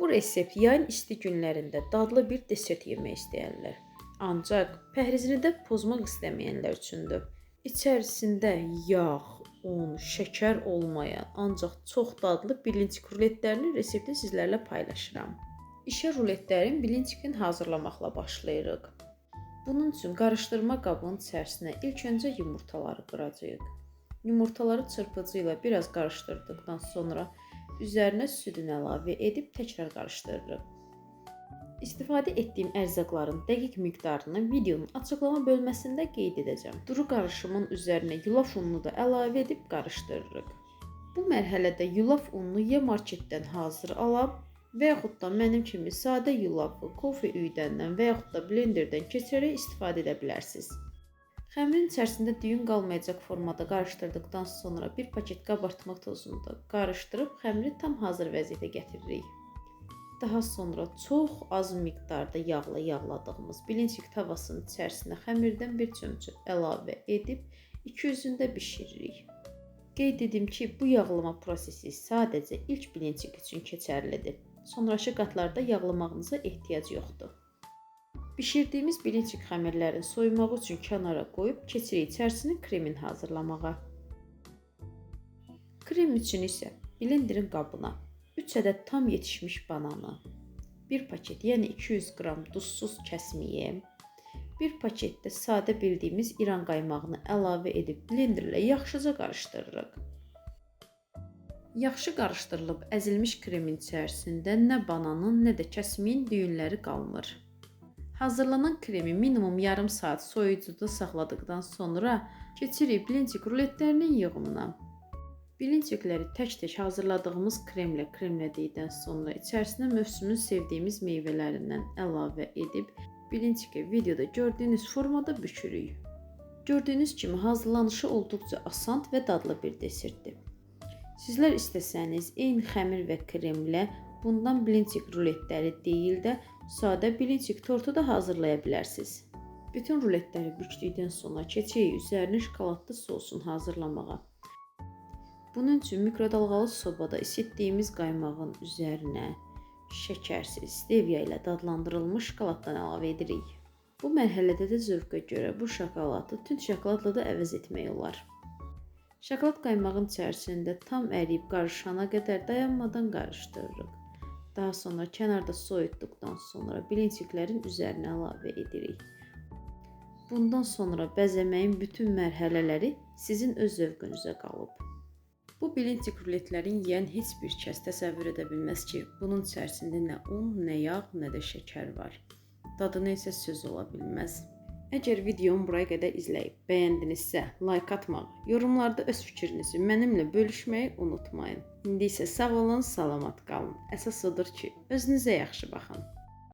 Bu resept yayın isti günlərində dadlı bir desert yemək istəyənlər, ancaq pəhrizini də pozmaq istəməyənlər üçündür. İçərisində yağ, un, şəkər olmayan, ancaq çox dadlı bilinçik ruletlərinin reseptini sizlərlə paylaşıram. İşə ruletlərin bilinçikini hazırlamaqla başlayırıq. Bunun üçün qarışdırma qabının içərisinə ilk öncə yumurtaları qıracağıq. Yumurtaları çırpıcı ilə biraz qarışdırdıqdan sonra üzərinə südünü əlavə edib təkrar qarışdırırıq. İstifadə etdiyim ərzaqların dəqiq miqdarını videonun açıqlama bölməsində qeyd edəcəm. Duru qarışımın üzərinə yulaf ununu da əlavə edib qarışdırırıq. Bu mərhələdə yulaf ununu ya marketdən hazır ala və yaxud da mənim kimi sadə yulafı kofe üyüdəndən və yaxud da blenderdən keçirərək istifadə edə bilərsiniz. Xəmirin içərisində düyün qalmayacaq formada qarışdırdıqdan sonra bir paket qabartma tozunu da qarışdırıb xəmiri tam hazır vəziyyətə gətiririk. Daha sonra çox az miqdarda yağla yağladığımız bilinçik tavasının içərisinə xəmirdən bir çömçə əlavə edib iki üzündə bişiririk. Qeyd edim ki, bu yağlama prosesi sadəcə ilk bilinçik üçün keçərlidir. Sonrakı qatlarda yağlamağınıza ehtiyac yoxdur. Bişirdiyimiz bilinçik xəmirlərin soyumağı üçün kənara qoyub keçirik içərisinin kremini hazırlamağa. Krem üçün isə blenderin qabına 3 ədəd tam yetişmiş bananı, 1 paket, yəni 200 qram duzsuz kəsmiyi, 1 paketdə sadə bildiyimiz İran qaymağını əlavə edib blenderlə yaxşıca qarışdırırıq. Yaxşı qarışdırılıb əzilmiş kremin içərisində nə bananın, nə də kəsmiyin düyünləri qalmır. Hazırlanan kremi minimum yarım saat soyuducuda saxladıqdan sonra keçirik bilinçik ruletlərinin yığımına. Bilinçikləri tək-tək hazırladığımız kremlə kremlədikdən sonra içərisinə mövsümün sevdiyimiz meyvələrindən əlavə edib bilinçiki videoda gördüyünüz formada bükürük. Gördüyünüz kimi hazırlanışı olduqca asan və dadlı bir desertdir. Sizlər istəsəniz eyni xəmir və kremlə bundan bilinçik ruletləri deyil də sadə bilinçik tortu da hazırlaya bilərsiniz. Bütün ruletləri bükdükdən sonra keçirik üzərinə şokoladlı sosun hazırlamağa. Bunun üçün mikrodalğalı sobada isitdiyimiz qaymağın üzərinə şəkərsiz stevia ilə dadlandırılmış şokoladdan əlavə edirik. Bu mərhələdə də zövqə görə bu şokoladı tünd şokoladla da əvəz etmək olar. Şokolad qaymağın içərisində tam əriyib qarışana qədər dayanmadan qarışdırırıq. Daha sonra kənarda soyutduqdan sonra bilinçiklərin üzərinə əlavə edirik. Bundan sonra bəzəməyin bütün mərhələləri sizin öz zövqünüzə qalıb. Bu bilinçik ruletlərin yeyən heç bir kəs təsəvvür edə bilməz ki, bunun içərisində nə un, nə yağ, nə də şəkər var. Dadına isə söz ola bilməz. Əgər videomu buraya qədər izləyib bəyəndinizsə, like atmağı, yorumlarda öz fikrinizi mənimlə bölüşməyi unutmayın. İndi isə sağ olun, salamat qalın. Əsas odur ki, özünüzə yaxşı baxın.